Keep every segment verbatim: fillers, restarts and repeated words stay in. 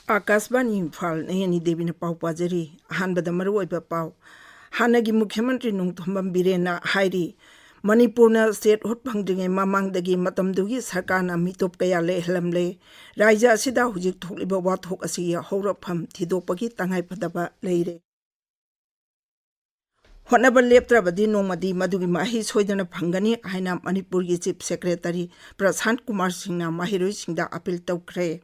ꯑꯥꯀꯥꯁꯕꯥꯅꯤ ꯏꯝꯐꯥꯜ, ꯅꯌꯅꯤ ꯗꯦꯕꯤꯅ ꯄꯥꯎ ꯄꯥꯖꯔꯤ꯫ ꯑꯍꯥꯟꯕꯗ ꯃꯔꯨꯑꯣꯏꯕ ꯄꯥꯎ꯫ ꯍꯥꯟꯅꯒꯤ ꯃꯨꯈ꯭ꯌ ꯃꯟꯇ꯭ꯔꯤ ꯅꯣꯡꯊꯣꯝꯕꯝ ꯕꯤꯔꯦꯟꯅ ꯍꯥꯏꯔꯤ, ꯃꯅꯤꯄꯨꯔꯅ statehood ꯐꯪꯗ꯭ꯔꯤꯉꯩ ꯃꯃꯥꯡꯗꯒꯤ ꯃꯇꯝꯗꯨꯒꯤ ꯁꯔꯀꯥꯔꯅ ꯃꯤꯇꯣꯞ ꯀꯌꯥ ꯂꯩꯍꯜꯂꯝꯂꯦ꯫ ꯔꯥꯏꯖ꯭ꯌ ꯑꯁꯤꯗ ꯍꯧꯖꯤꯛ ꯊꯣꯛꯂꯤꯕ ꯋꯥꯊꯣꯛ ꯑꯁꯤꯒꯤ ꯍꯧꯔꯛꯐꯝ ꯊꯤꯗꯣꯛꯄꯒꯤ ꯇꯉꯥꯏꯐꯗꯕ ꯂꯩꯔꯦ꯫ ꯍꯣꯠꯅꯕ ꯂꯦꯞꯇ꯭ꯔꯕꯗꯤ ꯅꯣꯡꯃꯗꯤ ꯃꯗꯨꯒꯤ ꯃꯍꯩ ꯁꯣꯏꯗꯅ ꯐꯪꯒꯅꯤ ꯍꯥꯏꯅ ꯃꯅꯤꯄꯨꯔꯒꯤ Chief Secretary ꯄ꯭ꯔꯁꯥꯟꯠ ꯀꯨꯃꯥꯔ ꯁꯤꯡꯅ ꯃꯍꯩꯔꯣꯏꯁꯤꯡꯗ appeal ꯇꯧꯈ꯭ꯔꯦ꯫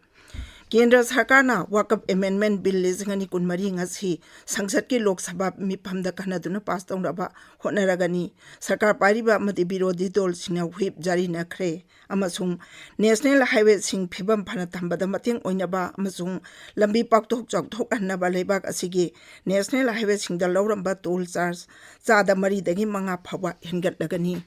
ꯀꯦꯟꯗ꯭ꯔ ꯁꯔꯀꯥꯔꯅ ꯋꯥꯀꯞ amendment bill ꯂꯤꯁꯤꯡ ꯑꯅꯤ ꯀꯨꯟꯃꯔꯤ ꯉꯁꯤ ꯁꯪꯁꯠꯀꯤ ꯂꯣꯛ ꯁꯚꯥ ꯃꯤꯐꯝꯗ ꯈꯟꯅꯗꯨꯅ pass ꯇꯧꯅꯕ ꯍꯣꯠꯅꯔꯒꯅꯤ꯫ ꯁꯔꯀꯥꯔ ꯄꯥꯏꯔꯤꯕ ꯑꯃꯗꯤ ꯕꯤꯔꯣꯙꯤ ꯗꯣꯜꯁꯤꯡꯅ whip ꯖꯥꯔꯤꯅꯈ꯭ꯔꯦ ꯑꯃꯁꯨꯡ national highwayꯁꯤꯡ ꯐꯤꯕꯝ ꯐꯅ ꯊꯝꯕꯗ ꯃꯇꯦꯡ ꯑꯣꯏꯅꯕ ꯑꯃꯁꯨꯡ ꯂꯝꯕꯤ ꯄꯥꯛꯊꯣꯛ ꯆꯥꯎꯊꯣꯛꯍꯟꯅꯕ ꯂꯩꯕꯥꯛ ꯑꯁꯤꯒꯤ national highwayꯁꯤꯡꯗ ꯂꯧꯔꯝꯕ toll charge ꯆꯥꯗ ꯃꯔꯤꯗꯒꯤ ꯃꯉꯥ ꯐꯥꯎꯕ ꯍꯦꯟꯒꯠꯂꯒꯅꯤ꯫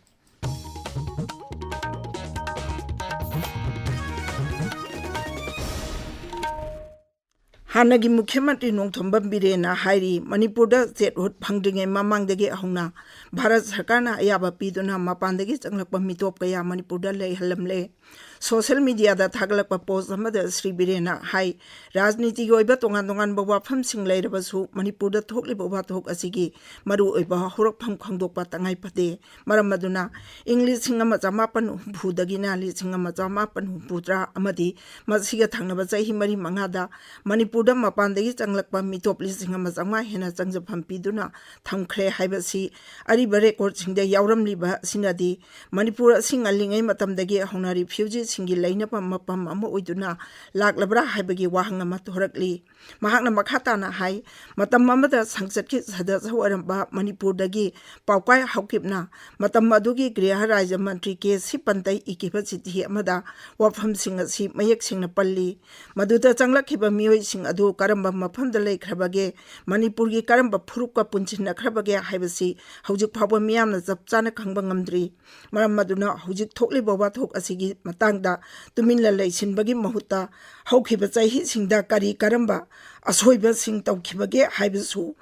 ꯍꯥꯟꯅꯒꯤ ꯃꯨꯈ꯭ꯌ ꯃꯟꯇ꯭ꯔꯤ ꯅꯣꯡꯊꯣꯝꯕꯝ ꯕꯤꯔꯦꯟꯅ ꯍꯥꯏꯔꯤ, ꯃꯅꯤꯄꯨꯔꯗ statehood ꯐꯪꯗ꯭ꯔꯤꯉꯩ ꯃꯃꯥꯡꯗꯒꯤ ꯍꯧꯅ ꯚꯥꯔꯠ ꯁꯔꯀꯥꯔꯅ ꯑꯌꯥꯕ ꯄꯤꯗꯨꯅ ꯃꯄꯥꯟꯗꯒꯤ ꯆꯪꯂꯛꯄ ꯃꯤꯇꯣꯞ ꯀꯌꯥ ꯃꯅꯤꯄꯨꯔꯗ ꯂꯩꯍꯜꯂꯝꯂꯦ꯫ Social mediaꯗ ꯊꯥꯒꯠꯂꯛꯄ post ꯑꯃꯗ ꯁ꯭ꯔꯤ ꯕꯤꯔꯦꯟꯅ ꯍꯥꯏ, ꯔꯥꯖꯅꯤꯇꯤꯒꯤ ꯑꯣꯏꯕ ꯇꯣꯉꯥꯟ ꯇꯣꯉꯥꯟꯕ ꯋꯥꯐꯝꯁꯤꯡ ꯂꯩꯔꯕꯁꯨ ꯃꯅꯤꯄꯨꯔꯗ ꯊꯣꯛꯂꯤꯕ ꯋꯥꯊꯣꯛ ꯑꯁꯤꯒꯤ ꯃꯔꯨꯑꯣꯏꯕ ꯍꯧꯔꯛꯐꯝ ꯈꯪꯗꯣꯛꯄ ꯇꯉꯥꯏ ꯐꯗꯦ꯫ ꯃꯔꯝ ꯑꯗꯨꯅ ꯏꯪ ꯂꯤꯁꯤꯡ ꯑꯃ ꯆꯃꯥꯄꯟ ꯍꯨꯝꯐꯨꯗꯒꯤꯅ ꯂꯤꯁꯤꯡ ꯑꯃ ꯆꯃꯥꯄꯟ ꯍꯨꯝꯐꯨꯇꯔꯥ ꯑꯃꯗꯤ ꯃꯁꯤꯒ ꯊꯪꯅꯕ ꯆꯍꯤ ꯃꯔꯤ ꯃꯉꯥꯗ ꯃꯅꯤꯄꯨꯔꯗ ꯃꯄꯥꯟꯗꯒꯤ ꯆꯪꯂꯛꯄ ꯃꯤꯇꯣꯞ ꯂꯤꯁꯤꯡ ꯑꯃ ꯆꯥꯝꯃꯉꯥ ꯍꯦꯟꯅ ꯆꯪꯖꯐꯝ ꯄꯤꯗꯨꯅ ꯊꯝꯈ꯭ꯔꯦ ꯍꯥꯏꯕꯁꯤ ꯑꯔꯤꯕ recordꯁꯤꯡꯗ ꯌꯥꯎꯔꯝꯂꯤꯕ ꯑꯁꯤꯅꯗꯤ ꯃꯅꯤꯄꯨꯔ ꯑꯁꯤ ꯉꯜꯂꯤꯉꯩ ꯃꯇꯝꯗꯒꯤ ꯍꯧꯅ refugeeꯁꯤꯡꯒꯤ ꯂꯩꯅꯕ ꯃꯐꯝ ꯑꯃ ꯑꯣꯏꯗꯨꯅ ꯂꯥꯛꯂꯕ꯭ꯔꯥ ꯍꯥꯏꯕꯒꯤ ꯋꯥꯍꯪ ꯑꯃ ꯊꯣꯔꯛꯂꯤ꯫ ꯃꯍꯥꯛꯅ ꯃꯈꯥ ꯇꯥꯅ ꯍꯥꯏ, ꯃꯇꯝ ꯑꯃꯗ ꯁꯪꯁꯠꯀꯤ ꯁꯗꯁ꯭ꯌ ꯑꯣꯏꯔꯝꯕ ꯃꯅꯤꯄꯨꯔꯗꯒꯤ ꯄꯥꯎꯀꯥꯏ ꯍꯥꯎꯀꯤꯞꯅ ꯃꯇꯝ ꯑꯗꯨꯒꯤ ꯒ꯭ꯔꯤꯍ ꯔꯥꯖ꯭ꯌ ꯃꯟꯇ꯭ꯔꯤ ꯀꯦ ꯁꯤ ꯄꯟꯇꯩ ꯏꯈꯤꯕ ꯆꯤꯊꯤ ꯑꯃꯗ ꯋꯥꯐꯝꯁꯤꯡ ꯑꯁꯤ ꯃꯌꯦꯛ ꯁꯦꯡꯅ ꯄꯜꯂꯤ꯫ ꯃꯗꯨꯗ ꯆꯪꯂꯛꯈꯤꯕ ꯃꯤꯑꯣꯏꯁꯤꯡ ꯑꯗꯨ ꯀꯔꯝꯕ ꯃꯐꯝꯗ ꯂꯩꯈ꯭ꯔꯕꯒꯦ, ꯃꯅꯤꯄꯨꯔꯒꯤ ꯀꯔꯝꯕ ꯐꯨꯔꯨꯞꯀ ꯄꯨꯟꯁꯤꯟꯅꯈ꯭ꯔꯕꯒꯦ ꯍꯥꯏꯕꯁꯤ ꯍꯧꯖꯤꯛ ꯐꯥꯎꯕ ꯃꯤꯌꯥꯝꯅ ꯆꯞ ꯆꯥꯅ ꯈꯪꯕ ꯉꯝꯗ꯭ꯔꯤ꯫ ꯃꯔꯝ ꯑꯗꯨꯅ ꯍꯧꯖꯤꯛ ꯊꯣꯛꯂꯤꯕ ꯋꯥꯊꯣꯛ ꯑꯁꯤꯒꯤ ꯃꯇꯥꯡꯗ ꯇꯨꯃꯤꯟꯅ ꯂꯩꯁꯤꯟꯕꯒꯤ ꯃꯍꯨꯠꯇ ꯍꯧꯈꯤꯕ ꯆꯍꯤꯁꯤꯡꯗ ꯀꯔꯤ ꯀꯔꯝꯕ ꯑꯁꯣꯏꯕꯁꯤꯡ ꯇꯧꯈꯤꯕꯒꯦ ꯍꯥꯏꯕꯁꯨ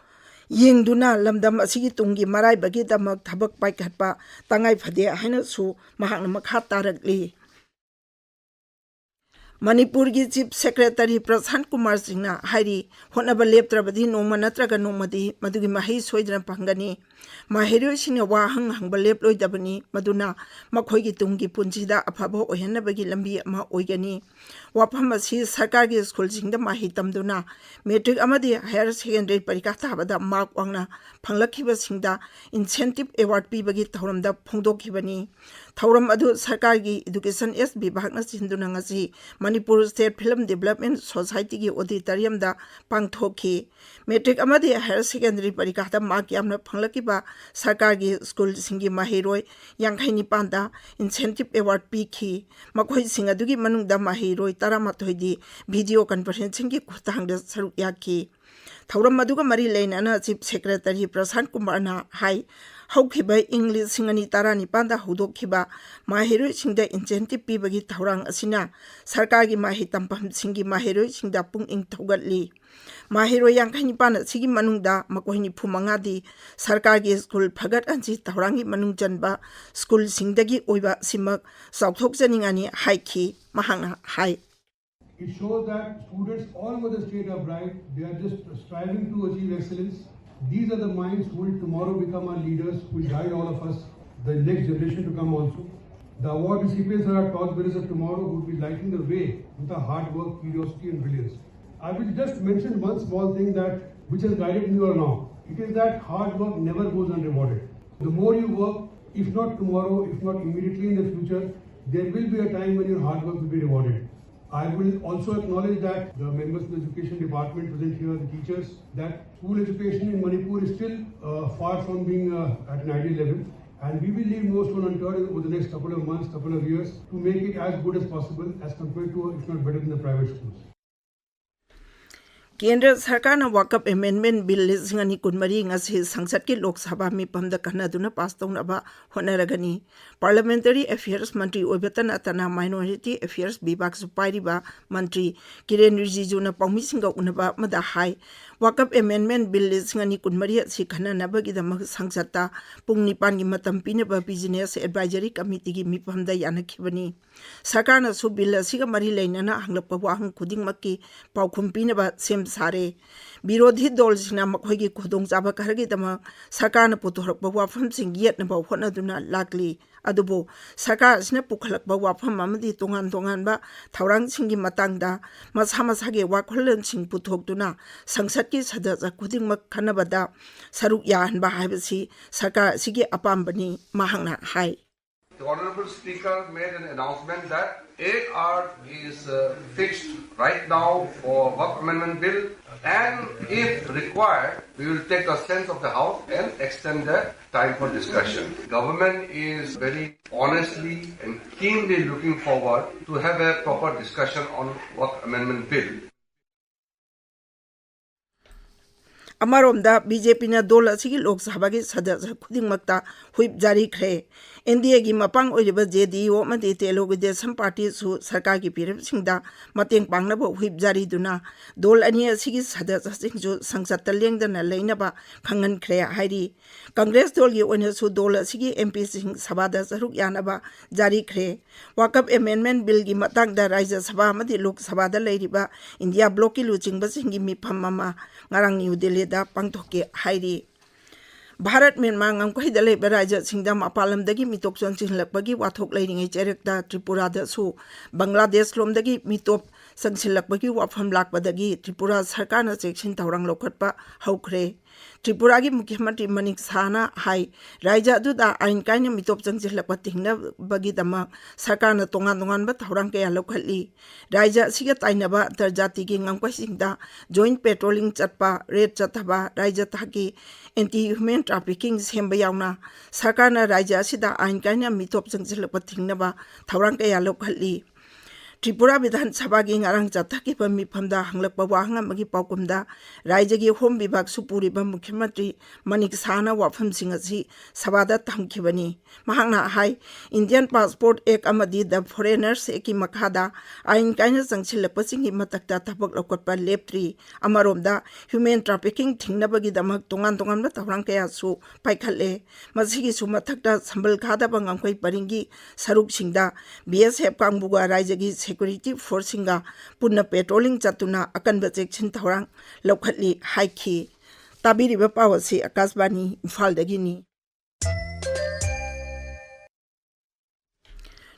ꯌꯦꯡꯗꯨꯅ ꯂꯝꯗꯝ ꯑꯁꯤꯒꯤ ꯇꯨꯡꯒꯤ ꯃꯔꯥꯏꯕꯛꯀꯤꯗꯃꯛ ꯊꯕꯛ ꯄꯥꯏꯈꯠꯄ ꯇꯉꯥꯏ ꯐꯗꯦ ꯍꯥꯏꯅꯁꯨ ꯃꯍꯥꯛꯅ ꯃꯈꯥ ꯇꯥꯔꯛꯂꯤ꯫ ꯃꯅꯤꯄꯨꯔꯒꯤ Chief Secretary ꯄ꯭ꯔꯁꯥꯟ ꯀꯨꯃꯥꯔ ꯁꯤꯡꯅ ꯍꯥꯏꯔꯤ, ꯍꯣꯠꯅꯕ ꯂꯦꯞꯇ꯭ꯔꯕꯗꯤ ꯅꯣꯡꯃ ꯅꯠꯇ꯭ꯔꯒ ꯅꯣꯡꯃꯗꯤ ꯃꯗꯨꯒꯤ ꯃꯍꯩ ꯁꯣꯏꯗꯅ ꯐꯪꯒꯅꯤ꯫ ꯃꯍꯩꯔꯣꯏꯁꯤꯡꯅ ꯋꯥ ꯍꯪ ꯍꯪꯕ ꯂꯦꯞꯂꯣꯏꯗꯕꯅꯤ, ꯃꯗꯨꯅ ꯃꯈꯣꯏꯒꯤ ꯇꯨꯡꯒꯤ ꯄꯨꯟꯁꯤꯗ ꯑꯐꯕ ꯑꯣꯏꯍꯟꯅꯕꯒꯤ ꯂꯝꯕꯤ ꯑꯃ ꯑꯣꯏꯒꯅꯤ꯫ ꯋꯥꯐꯝ ꯑꯁꯤ ꯁꯔꯀꯥꯔꯒꯤ ꯁ꯭ꯀꯨꯜꯁꯤꯡꯗ ꯃꯍꯩ ꯇꯝꯗꯨꯅ ꯃꯦꯇ꯭ꯔꯤꯛ ꯑꯃꯗꯤ ꯍꯥꯌꯔ ꯁꯦꯀꯦꯟꯗꯔꯤ ꯄꯔꯤꯈꯥ ꯊꯥꯕꯗ ꯃꯥꯔꯛ ꯋꯥꯡꯅ ꯐꯪꯂꯛꯈꯤꯕꯁꯤꯡꯗ incentive award ꯄꯤꯕꯒꯤ ꯊꯧꯔꯝꯗ ꯐꯣꯡꯗꯣꯛꯈꯤꯕꯅꯤ꯫ ꯊꯧꯔꯝ ꯑꯗꯨ ꯁꯔꯀꯥꯔꯒꯤ Education S ꯕꯤꯚꯥꯒꯅ ꯁꯤꯟꯗꯨꯅ ꯉꯁꯤ Manipur State Film Development Society ꯒꯤ auditorium ꯗ ꯄꯥꯡꯊꯣꯛꯈꯤ꯫ ꯃꯦꯇ꯭ꯔꯤꯛ ꯑꯃꯗꯤ ꯍꯥꯌꯔ ꯁꯦꯀꯦꯟꯗꯔꯤ ꯄꯔꯤꯈꯥꯗ ꯃꯥꯔꯛ ꯌꯥꯝꯅ ꯐꯪꯂꯛꯈꯤꯕ ꯁꯔꯀꯥꯔꯒꯤ ꯁ꯭ꯀꯨꯜꯁꯤꯡꯒꯤ ꯃꯍꯩꯔꯣꯏ ꯌꯥꯡꯈꯩ ꯅꯤꯄꯥꯟꯗ incentive award ꯄꯤꯈꯤ꯫ ꯃꯈꯣꯏꯁꯤꯡ ꯑꯗꯨꯒꯤ ꯃꯅꯨꯡꯗ ꯃꯍꯩꯔꯣꯏ ꯇꯔꯥꯃꯥꯊꯣꯏꯗꯤ video conferencing ꯒꯤ ꯈꯨꯠꯊꯥꯡꯗ ꯁꯔꯨꯛ ꯌꯥꯈꯤ꯫ ꯊꯧꯔꯝ ꯑꯗꯨꯒ ꯃꯔꯤ ꯂꯩꯅꯅ Chief Secretary ꯄ꯭ꯔꯁꯥꯟ ꯀꯨꯃꯥꯔꯅ ꯍꯥꯏ, ꯍꯧꯈꯤꯕ ꯏꯪ ꯂꯤꯁꯤꯡ ꯑꯅꯤ ꯇꯔꯥꯅꯤꯄꯥꯟꯗ ꯍꯧꯗꯣꯛꯈꯤꯕ ꯃꯍꯩꯔꯣꯏꯁꯤꯡꯗ incentive ꯄꯤꯕꯒꯤ ꯊꯧꯔꯥꯡ ꯑꯁꯤꯅ ꯁꯔꯀꯥꯔꯒꯤ ꯃꯍꯩ ꯇꯝꯐꯝꯁꯤꯡꯒꯤ ꯃꯍꯩꯔꯣꯏꯁꯤꯡꯗ ꯄꯨꯛꯅꯤꯡ ꯊꯧꯒꯠꯂꯤ꯫ ꯃꯍꯩꯔꯣꯏ ꯌꯥꯡꯈꯩ ꯅꯤꯄꯥꯟ ꯑꯁꯤꯒꯤ ꯃꯅꯨꯡꯗ ꯃꯈꯣꯏ ꯅꯤꯐꯨ ꯃꯉꯥꯗꯤ ꯁꯔꯀꯥꯔꯒꯤ ꯁ꯭ꯀꯨꯜ ꯐꯒꯠꯍꯟꯁꯤ ꯊꯧꯔꯥꯡꯒꯤ ꯃꯅꯨꯡ ꯆꯟꯕ ꯁ꯭ꯀꯨꯜꯁꯤꯡꯗꯒꯤ ꯑꯣꯏꯕ ꯑꯁꯤꯃꯛ ꯆꯥꯎꯊꯣꯛꯆꯅꯤꯡꯉꯥꯏꯅꯤ ꯍꯥꯏꯈꯤ꯫ ꯃꯍꯥꯛꯅ ꯍꯥꯏ, It shows that students all over the state are bright. They are just striving to achieve excellence. These are the minds who will tomorrow become our leaders, who will guide all of us, the next generation to come also. The award recipients are our torchbearers of tomorrow, who will be lighting the way with their hard work, curiosity, and brilliance. I will just mention one small thing that which has guided me all along. It is that hard work never goes unrewarded. The more you work, if not tomorrow, if not immediately in the future, there will be a time when your hard work will be rewarded. I will also acknowledge that the members of the education department present here, the teachers, that school education in Manipur is still uh, far from being uh, at an ideal level. And we will leave no stone unturned over the next couple of months, couple of years to make it as good as possible as compared to, if not better than, the private schools. ꯀꯦꯟꯗ꯭ꯔ ꯁꯔꯀꯥꯔꯅ Waqf Amendment Bill ꯂꯤꯁꯤꯡ ꯑꯅꯤ ꯀꯨꯟꯃꯔꯤ ꯉꯁꯤ ꯁꯪꯁꯠꯀꯤ Lok Sabha ꯃꯤꯐꯝꯗ ꯈꯟꯅꯗꯨꯅ pass ꯇꯧꯅꯕ ꯍꯣꯠꯅꯔꯒꯅꯤ꯫ Parliamentary Affairs ꯃꯟꯇ꯭ꯔꯤ ꯑꯣꯏꯕꯇ ꯅꯠꯇꯅ Minority Affairs ꯕꯤꯚꯥꯒꯁꯨ ꯄꯥꯏꯔꯤꯕ ꯃꯟꯇ꯭ꯔꯤ ꯀꯤꯔꯦꯟ ꯔꯤꯖꯤꯖꯨꯅ ꯄꯥꯎꯃꯤꯁꯤꯡꯒ ꯎꯅꯕ ꯑꯃꯗ ꯍꯥꯏ, ꯋꯥꯀꯞ ꯑꯦꯃꯦꯟꯗꯃꯦꯟ ꯕꯤꯜ ꯂꯤꯁꯤꯡ ꯑꯅꯤ ꯀꯨꯟꯃꯔꯤ ꯑꯁꯤ ꯈꯟꯅꯅꯕꯒꯤꯗꯃꯛ ꯁꯪꯁꯠꯇ ꯄꯨꯡ ꯅꯤꯄꯥꯟꯒꯤ ꯃꯇꯝ ꯄꯤꯅꯕ ꯕꯤꯖꯤꯅꯦꯁ ꯑꯦꯗꯚꯥꯏꯖꯔꯤ ꯀꯃꯤꯇꯤꯒꯤ ꯃꯤꯐꯝꯗ ꯌꯥꯅꯈꯤꯕꯅꯤ꯫ ꯁꯔꯀꯥꯔꯅꯁꯨ ꯕꯤꯜ ꯑꯁꯤꯒ ꯃꯔꯤ ꯂꯩꯅꯅ ꯍꯪꯂꯛꯄ ꯋꯥꯍꯪ ꯈꯨꯗꯤꯡꯃꯛꯀꯤ ꯄꯥꯎꯈꯨꯝ ꯄꯤꯅꯕ ꯁꯦꯝ ꯁꯥꯔꯦ꯫ ꯕꯤꯔꯣꯙꯤ ꯗꯣꯜꯁꯤꯡꯅ ꯃꯈꯣꯏꯒꯤ ꯈꯨꯗꯣꯡꯆꯥꯕ ꯈꯔꯒꯤꯗꯃꯛ ꯁꯔꯀꯥꯔꯅ ꯄꯨꯊꯣꯔꯛꯄ ꯋꯥꯐꯝꯁꯤꯡ ꯌꯦꯠꯅꯕ ꯍꯣꯠꯅꯗꯨꯅ ꯂꯥꯛꯂꯤ꯫ ꯑꯗꯨꯕꯨ ꯁꯔꯀꯥꯔ ꯑꯁꯤꯅ ꯄꯨꯈꯠꯂꯛꯄ ꯋꯥꯐꯝ ꯑꯃꯗꯤ ꯇꯣꯉꯥꯟ ꯇꯣꯉꯥꯟꯕ ꯊꯧꯔꯥꯡꯁꯤꯡꯒꯤ ꯃꯇꯥꯡꯗ ꯃꯁꯥ ꯃꯁꯥꯒꯤ ꯋꯥꯈꯜꯂꯣꯟꯁꯤꯡ ꯄꯨꯊꯣꯛꯇꯨꯅ ꯁꯪꯁꯠꯀꯤ ꯁꯗꯁ꯭ꯌ ꯈꯨꯗꯤꯡꯃꯛ ꯈꯟꯅꯕꯗ ꯁꯔꯨꯛ ꯌꯥꯍꯟꯕ ꯍꯥꯏꯕꯁꯤ ꯁꯔꯀꯥꯔ ꯑꯁꯤꯒꯤ ꯑꯄꯥꯝꯕꯅꯤ, ꯃꯍꯥꯛꯅ ꯍꯥꯏ꯫ The Honorable Speaker made an announcement that eight hours is uh, fixed right now for Waqf Amendment Bill, and if required, we will take the sense of the House and extend the time for discussion. Government is very honestly and keenly looking forward to have a proper discussion on Waqf Amendment Bill. ꯑꯃꯔꯣꯝꯗ B J ꯄꯤꯅ ꯗꯣꯜ ꯑꯁꯤꯒꯤ ꯂꯣꯛ ꯁꯚꯥꯒꯤ ꯁꯗꯁ꯭ꯌ ꯈꯨꯗꯤꯡꯃꯛꯇ whip ꯖꯥꯔꯤꯈ꯭ꯔꯦ꯫ N D ꯑꯦꯒꯤ ꯃꯄꯥꯡ ꯑꯣꯏꯔꯤꯕ J ꯗꯤ U ꯑꯃꯗꯤ ꯇꯦꯂꯨꯒꯨ ꯗꯦꯁꯝ ꯄꯥꯔꯇꯤꯁꯨ ꯁꯔꯀꯥꯔꯒꯤ ꯄꯤꯔꯤꯕꯁꯤꯡꯗ ꯃꯇꯦꯡ ꯄꯥꯡꯅꯕ ꯍꯨꯏꯞ ꯖꯥꯔꯤꯗꯨꯅ ꯗꯣꯜ ꯑꯅꯤ ꯑꯁꯤꯒꯤ ꯁꯗꯁ꯭ꯌꯁꯤꯡꯁꯨ ꯁꯪꯁꯠꯇ ꯂꯦꯡꯗꯅ ꯂꯩꯅꯕ ꯈꯪꯍꯟꯈ꯭ꯔꯦ ꯍꯥꯏꯔꯤ꯫ ꯀꯪꯒ꯭ꯔꯦꯁ ꯗꯣꯜꯒꯤ ꯑꯣꯏꯅꯁꯨ ꯗꯣꯜ ꯑꯁꯤꯒꯤ ꯑꯦꯝ ꯄꯤꯁꯤꯡ ꯁꯚꯥꯗ ꯁꯔꯨꯛ ꯌꯥꯅꯕ ꯖꯥꯔꯤꯈ꯭ꯔꯦ꯫ ꯋꯥꯀꯞ ꯑꯦꯃꯦꯟꯗꯃꯦꯟ ꯕꯤꯜꯒꯤ ꯃꯇꯥꯡꯗ ꯔꯥꯖ꯭ꯌ ꯁꯚꯥ ꯑꯃꯗꯤ ꯂꯣꯛ ꯁꯚꯥꯗ ꯂꯩꯔꯤꯕ ꯏꯟꯗꯤꯌꯥ ꯕ꯭ꯂꯣꯛꯀꯤ ꯂꯨꯆꯤꯡꯕꯁꯤꯡꯒꯤ ꯃꯤꯐꯝ ꯑꯃ ꯉꯔꯥꯡ ꯅ꯭ꯌꯨ ꯗꯤꯜꯂꯤꯗ ꯄꯥꯡꯊꯣꯛꯀꯦ ꯍꯥꯏꯔꯤ꯫ ꯚꯥꯔꯠ ꯃ꯭ꯌꯥꯟꯃꯥꯔ ꯉꯝꯈꯩꯗ ꯂꯩꯕ ꯔꯥꯖ꯭ꯌꯁꯤꯡꯗ ꯃꯄꯥꯟ ꯂꯝꯗꯒꯤ ꯃꯤꯇꯣꯞ ꯆꯪꯁꯤꯜꯂꯛꯄꯒꯤ ꯋꯥꯊꯣꯛ ꯂꯩꯔꯤꯉꯩ ꯆꯩꯔꯛꯇ ꯇ꯭ꯔꯤꯄꯨꯔꯥꯗꯁꯨ ꯕꯪꯒ꯭ꯂꯥꯗꯦꯁ ꯂꯣꯝꯗꯒꯤ ꯃꯤꯇꯣꯞ ꯆꯪꯁꯤꯜꯂꯛꯄꯒꯤ ꯋꯥꯐꯝ ꯂꯥꯛꯄꯗꯒꯤ ꯇ꯭ꯔꯤꯄꯨꯔꯥ ꯁꯔꯀꯥꯔꯅ ꯆꯦꯛꯁꯤꯟ ꯊꯧꯔꯥꯡ ꯂꯧꯈꯠꯄ ꯍꯧꯈ꯭ꯔꯦ꯫ ꯇ꯭ꯔꯤꯄꯨꯔꯥꯒꯤ ꯃꯨꯈ꯭ꯌ ꯃꯟꯇ꯭ꯔꯤ ꯃꯅꯤꯛ ꯁꯍꯥꯅ ꯍꯥꯏ, ꯔꯥꯖ꯭ꯌ ꯑꯗꯨꯗ ꯑꯥꯏꯟ ꯀꯥꯏꯅ ꯃꯤꯇꯣꯞ ꯆꯪꯁꯤꯜꯂꯛꯄ ꯊꯤꯡꯅꯕꯒꯤꯗꯃꯛ ꯁꯔꯀꯥꯔꯅ ꯇꯣꯉꯥꯟ ꯇꯣꯉꯥꯟꯕ ꯊꯧꯔꯥꯡ ꯀꯌꯥ ꯂꯧꯈꯠꯂꯤ꯫ ꯔꯥꯖ꯭ꯌ ꯑꯁꯤꯒ ꯇꯥꯏꯅꯕ ꯑꯟꯇꯔꯖꯥꯇꯤꯒꯤ ꯉꯝꯈꯩꯁꯤꯡꯗ ꯖꯣꯏꯟꯠ ꯄꯦꯇ꯭ꯔꯣꯂꯤꯡ ꯆꯠꯄ, ꯔꯦꯗ ꯆꯠꯊꯕ, ꯔꯥꯖ꯭ꯌ ꯊꯥꯛꯀꯤ ꯑꯦꯟꯇꯤ ꯍ꯭ꯌꯨꯃꯦꯟ ꯇ꯭ꯔꯥꯐꯤꯀꯤꯡ ꯁꯦꯝꯕ ꯌꯥꯎꯅ ꯁꯔꯀꯥꯔꯅ ꯔꯥꯖ꯭ꯌ ꯑꯁꯤꯗ ꯑꯥꯏꯟ ꯀꯥꯏꯅ ꯃꯤꯇꯣꯞ ꯆꯪꯁꯤꯜꯂꯛꯄ ꯊꯤꯡꯅꯕ ꯊꯧꯔꯥꯡ ꯀꯌꯥ ꯂꯧꯈꯠꯂꯤ꯫ ꯇ꯭ꯔꯤꯄꯨꯔꯥ ꯕꯤꯙꯥꯟ ꯁꯚꯥꯒꯤ ꯉꯔꯥꯡ ꯆꯠꯊꯈꯤꯕ ꯃꯤꯐꯝꯗ ꯍꯪꯂꯛꯄ ꯋꯥꯍꯪ ꯑꯃꯒꯤ ꯄꯥꯎꯈꯨꯝꯗ ꯔꯥꯖ꯭ꯌꯒꯤ ꯍꯣꯝ ꯕꯤꯚꯥꯒꯁꯨ ꯄꯨꯔꯤꯕ ꯃꯨꯈ꯭ꯌ ꯃꯟꯇ꯭ꯔꯤ ꯃꯅꯤꯛ ꯁꯍꯥꯅ ꯋꯥꯐꯝꯁꯤꯡ ꯑꯁꯤ ꯁꯚꯥꯗ ꯊꯝꯈꯤꯕꯅꯤ꯫ ꯃꯍꯥꯛꯅ ꯍꯥꯏ, Indian Passport Act ꯑꯃꯗꯤ The Foreigners Actꯀꯤ ꯃꯈꯥꯗ ꯑꯥꯏꯟ ꯀꯥꯏꯅ ꯆꯪꯁꯤꯜꯂꯛꯄꯁꯤꯡꯒꯤ ꯃꯊꯛꯇ ꯊꯕꯛ ꯂꯧꯈꯠꯄ ꯂꯦꯞꯇ꯭ꯔꯤ꯫ ꯑꯃꯔꯣꯝꯗ, human trafficking ꯊꯤꯡꯅꯕꯒꯤꯗꯃꯛ ꯇꯣꯉꯥꯟ ꯇꯣꯉꯥꯟꯕ ꯊꯧꯔꯥꯡ ꯀꯌꯥꯁꯨ ꯄꯥꯏꯈꯠꯂꯦ꯫ ꯃꯁꯤꯒꯤꯁꯨ ꯃꯊꯛꯇ, ꯁꯝꯕꯜ ꯈꯥꯗꯕ ꯉꯝꯈꯩ ꯄꯔꯤꯡꯒꯤ ꯁꯔꯨꯛꯁꯤꯡꯗ B S F ꯀꯥꯡꯕꯨꯒ ꯔꯥꯖ꯭ꯌꯒꯤ security forceꯁꯤꯡꯒ ꯄꯨꯟꯅ patrolling ꯆꯠꯇꯨꯅ ꯑꯀꯟꯕ ꯆꯦꯛꯁꯤꯟ ꯊꯧꯔꯥꯡ ꯂꯧꯈꯠꯂꯤ ꯍꯥꯏꯈꯤ꯫ ꯇꯥꯕꯤꯔꯤꯕ ꯄꯥꯎ ꯑꯁꯤ ꯑꯀꯥꯁꯕꯥꯅꯤ ꯏꯝꯐꯥꯜꯗꯒꯤꯅꯤ꯫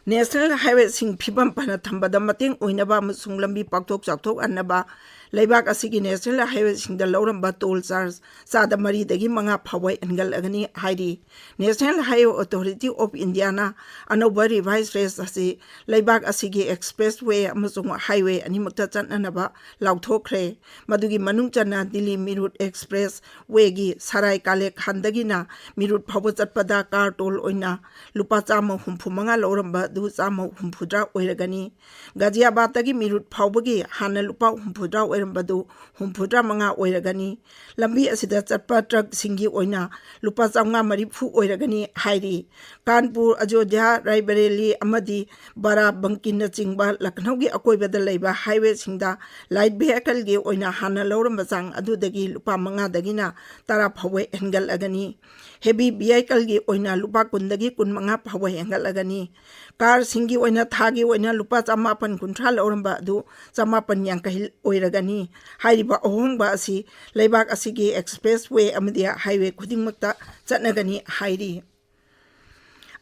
National Highwayꯁꯤꯡ ꯐꯤꯕꯝ ꯐꯅ ꯊꯝꯕꯗ ꯃꯇꯦꯡ ꯑꯣꯏꯅꯕ ꯑꯃꯁꯨꯡ ꯂꯝꯕꯤ ꯄꯥꯛꯊꯣꯛ ꯆꯥꯎꯊꯣꯛꯍꯟꯅꯕ ꯂꯩꯕꯥꯛ ꯑꯁꯤꯒꯤ National Highwayꯁꯤꯡꯗ ꯂꯧꯔꯝꯕ toll charge ꯆꯥꯗ ꯃꯔꯤꯗꯒꯤ ꯃꯉꯥ ꯐꯥꯎꯕ ꯍꯦꯟꯒꯠꯂꯒꯅꯤ ꯍꯥꯏꯔꯤ꯫ National Highway Authority of Indiaꯅ ꯑꯅꯧꯕ revise rate ꯑꯁꯤ ꯂꯩꯕꯥꯛ ꯑꯁꯤꯒꯤ expressway ꯑꯃꯁꯨꯡ highway ꯑꯅꯤꯃꯛꯇ ꯆꯠꯅꯅꯕ ꯂꯥꯎꯊꯣꯛꯈ꯭ꯔꯦ꯫ ꯃꯗꯨꯒꯤ ꯃꯅꯨꯡ ꯆꯟꯅ ꯗꯤꯜꯂꯤ ꯃꯤꯔꯨꯠ expresswayꯒꯤ ꯁꯔꯥꯏ ꯀꯥꯂꯦ ꯈꯥꯟꯗꯒꯤꯅ ꯃꯤꯔꯨꯠ ꯐꯥꯎꯕ ꯆꯠꯄꯗ car toll ꯑꯣꯏꯅ ꯂꯨꯄꯥ ꯆꯥꯝꯃ ꯍꯨꯝꯐꯨ ꯃꯉꯥ ꯂꯧꯔꯝꯕ ꯑꯗꯨ ꯆꯥꯝꯃ ꯍꯨꯝꯐꯨꯇꯔꯥ ꯑꯣꯏꯔꯒꯅꯤ꯫ ꯒꯥꯖꯤꯌꯥꯕꯥꯗꯇꯒꯤ ꯃꯤꯔꯨꯠ ꯐꯥꯎꯕꯒꯤ ꯍꯥꯟꯅ ꯂꯨꯄꯥ ꯍꯨꯝꯐꯨꯇꯔꯥ ꯑꯣꯏꯔꯝꯕꯗꯨ ꯍꯨꯝꯐꯨꯇꯔꯥ ꯃꯉꯥ ꯑꯣꯏꯔꯒꯅꯤ꯫ ꯂꯝꯕꯤ ꯑꯁꯤꯗ ꯆꯠꯄ truckꯁꯤꯡꯒꯤ ꯑꯣꯏꯅ ꯂꯨꯄꯥ ꯆꯥꯝꯃꯉꯥ ꯃꯔꯤꯐꯨ ꯑꯣꯏꯔꯒꯅꯤ ꯍꯥꯏꯔꯤ꯫ ꯀꯥꯟꯄꯨꯔ, ꯑꯌꯣꯙ꯭ꯌꯥ, ꯔꯥꯏꯕꯔꯦꯂꯤ ꯑꯃꯗꯤ ꯕꯔꯥꯕꯪꯀꯤꯅꯆꯤꯡꯕ ꯂꯈꯅꯧꯒꯤ ꯑꯀꯣꯏꯕꯗ ꯂꯩꯕ highwayꯁꯤꯡꯗ light vehicleꯒꯤ ꯑꯣꯏꯅ ꯍꯥꯟꯅ ꯂꯧꯔꯝꯕ ꯆꯥꯡ ꯑꯗꯨꯗꯒꯤ ꯂꯨꯄꯥ ꯃꯉꯥꯗꯒꯤꯅ ꯇꯔꯥ ꯐꯥꯎꯕ ꯍꯦꯟꯒꯠꯂꯒꯅꯤ꯫ Heavy vehicleꯒꯤ ꯑꯣꯏꯅ ꯂꯨꯄꯥ ꯀꯨꯟꯗꯒꯤ ꯀꯨꯟꯃꯉꯥ ꯐꯥꯎꯕ ꯍꯦꯟꯒꯠꯂꯒꯅꯤ꯫ Carꯁꯤꯡꯒꯤ ꯑꯣꯏꯅ ꯊꯥꯒꯤ ꯑꯣꯏꯅ ꯂꯨꯄꯥ ꯆꯃꯥꯄꯟ ꯀꯨꯟꯊ꯭ꯔꯥ ꯂꯧꯔꯝꯕ ꯑꯗꯨ ꯆꯃꯥꯄꯟ ꯌꯥꯡꯈꯩ ꯑꯣꯏꯔꯒꯅꯤ꯫ ꯍꯥꯏꯔꯤꯕ ꯑꯍꯣꯡꯕ ꯑꯁꯤ ꯂꯩꯕꯥꯛ ꯑꯁꯤꯒꯤ expressway ꯑꯃꯗꯤ highway ꯈꯨꯗꯤꯡꯃꯛꯇ ꯆꯠꯅꯒꯅꯤ ꯍꯥꯏꯔꯤ꯫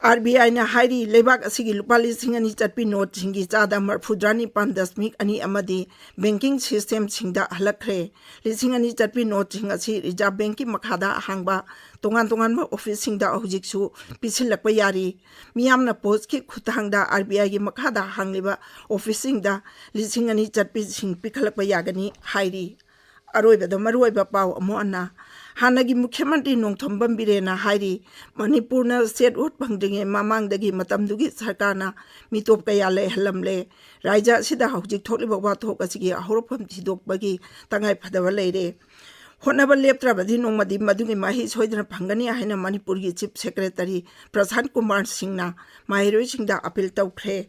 RBIꯅ ꯍꯥꯏꯔꯤ, ꯂꯩꯕꯥꯛ ꯑꯁꯤꯒꯤ ꯂꯨꯄꯥ ꯂꯤꯁꯤꯡ ꯑꯅꯤ ꯆꯠꯄꯤ noteꯁꯤꯡꯒꯤ ꯆꯥꯗ ꯃꯔꯤꯐꯨꯇꯔꯥ ꯅꯤꯄꯥꯟ ꯗꯁꯃꯤꯛ ꯑꯅꯤ ꯑꯃꯗꯤ banking systemꯁꯤꯡꯗ ꯍꯜꯂꯛꯈ꯭ꯔꯦ꯫ ꯂꯤꯁꯤꯡ ꯑꯅꯤ ꯆꯠꯄꯤ noteꯁꯤꯡ ꯑꯁꯤ Reserve Bankꯀꯤ ꯃꯈꯥꯗ ꯍꯥꯡꯕ ꯇꯣꯉꯥꯟ ꯇꯣꯉꯥꯟꯕ officeꯁꯤꯡꯗ ꯍꯧꯖꯤꯛꯁꯨ ꯄꯤꯁꯤꯜꯂꯛꯄ ꯌꯥꯔꯤ꯫ ꯃꯤꯌꯥꯝꯅ postꯀꯤ ꯈꯨꯠꯊꯥꯡꯗ RBIꯒꯤ ꯃꯈꯥꯗ ꯍꯥꯡꯂꯤꯕ officeꯁꯤꯡꯗ ꯂꯤꯁꯤꯡ ꯑꯅꯤ ꯆꯠꯄꯤꯁꯤꯡ ꯄꯤꯈꯠꯂꯛꯄ ꯌꯥꯒꯅꯤ ꯍꯥꯏꯔꯤ꯫ ꯑꯔꯣꯏꯕꯗ ꯃꯔꯨꯑꯣꯏꯕ ꯄꯥꯎ ꯑꯃꯨꯛ ꯍꯟꯅ꯫ ꯍꯥꯟꯅꯒꯤ ꯃꯨꯈ꯭ꯌ ꯃꯟꯇ꯭ꯔꯤ ꯅꯣꯡꯊꯣꯝꯕꯝ ꯕꯤꯔꯦꯟꯅ ꯍꯥꯏꯔꯤ, ꯃꯅꯤꯄꯨꯔꯅ statehood ꯐꯪꯗ꯭ꯔꯤꯉꯩ ꯃꯃꯥꯡꯗꯒꯤ ꯃꯇꯝꯗꯨꯒꯤ ꯁꯔꯀꯥꯔꯅ ꯃꯤꯇꯣꯞ ꯀꯌꯥ ꯂꯩꯍꯜꯂꯝꯂꯦ꯫ ꯔꯥꯏꯖ ꯑꯁꯤꯗ ꯍꯧꯖꯤꯛ ꯊꯣꯛꯂꯤꯕ ꯋꯥꯊꯣꯛ ꯑꯁꯤꯒꯤ ꯍꯧꯔꯛꯐꯝ ꯊꯤꯗꯣꯛꯄꯒꯤ ꯇꯉꯥꯏ ꯐꯗꯕ ꯂꯩꯔꯦ꯫ ꯍꯣꯠꯅꯕ ꯂꯦꯞꯇ꯭ꯔꯕꯗꯤ ꯅꯣꯡꯃꯗꯤ ꯃꯗꯨꯒꯤ ꯃꯍꯩ ꯁꯣꯏꯗꯅ ꯐꯪꯒꯅꯤ ꯍꯥꯏꯅ ꯃꯅꯤꯄꯨꯔꯒꯤ Chief Secretary ꯄ꯭ꯔꯁꯥꯟ ꯀꯨꯃꯥꯔ ꯁꯤꯡꯅ ꯃꯍꯩꯔꯣꯏꯁꯤꯡꯗ appeal ꯇꯧꯈ꯭ꯔꯦ꯫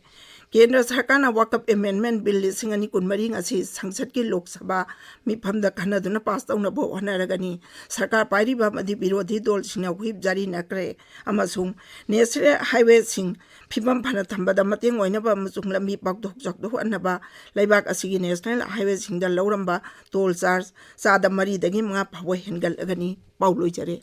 ꯀꯦꯟꯗ꯭ꯔ ꯁꯔꯀꯥꯔꯅ Waqf Amendment Bill ꯂꯤꯁꯤꯡ ꯑꯅꯤ ꯀꯨꯟꯃꯔꯤ ꯉꯁꯤ ꯁꯪꯁꯠꯀꯤ ꯂꯣꯛ ꯁꯚꯥ ꯃꯤꯐꯝꯗ ꯈꯟꯅꯗꯨꯅ pass ꯇꯧꯅꯕ ꯍꯣꯠꯅꯔꯒꯅꯤ꯫ ꯁꯔꯀꯥꯔ ꯄꯥꯏꯔꯤꯕ ꯑꯃꯗꯤ ꯕꯤꯔꯣꯙꯤ ꯗꯣꯜꯁꯤꯡꯅ whip ꯖꯥꯔꯤ ꯅꯠꯈ꯭ꯔꯦ ꯑꯃꯁꯨꯡ national highwayꯁꯤꯡ ꯐꯤꯕꯝ ꯐꯅ ꯊꯝꯕꯗ ꯃꯇꯦꯡ ꯑꯣꯏꯅꯕ ꯑꯃꯁꯨꯡ ꯂꯝꯕꯤ ꯄꯥꯛꯊꯣꯛ ꯆꯥꯎꯊꯣꯛꯍꯟꯅꯕ ꯂꯩꯕꯥꯛ ꯑꯁꯤꯒꯤ national highwayꯁꯤꯡꯗ ꯂꯧꯔꯝꯕ toll charge ꯆꯥꯗ ꯃꯔꯤꯗꯒꯤ ꯃꯉꯥ ꯐꯥꯎꯕ ꯍꯦꯟꯒꯠꯂꯒꯅꯤ꯫ ꯄꯥꯎ ꯂꯣꯏꯖꯔꯦ꯫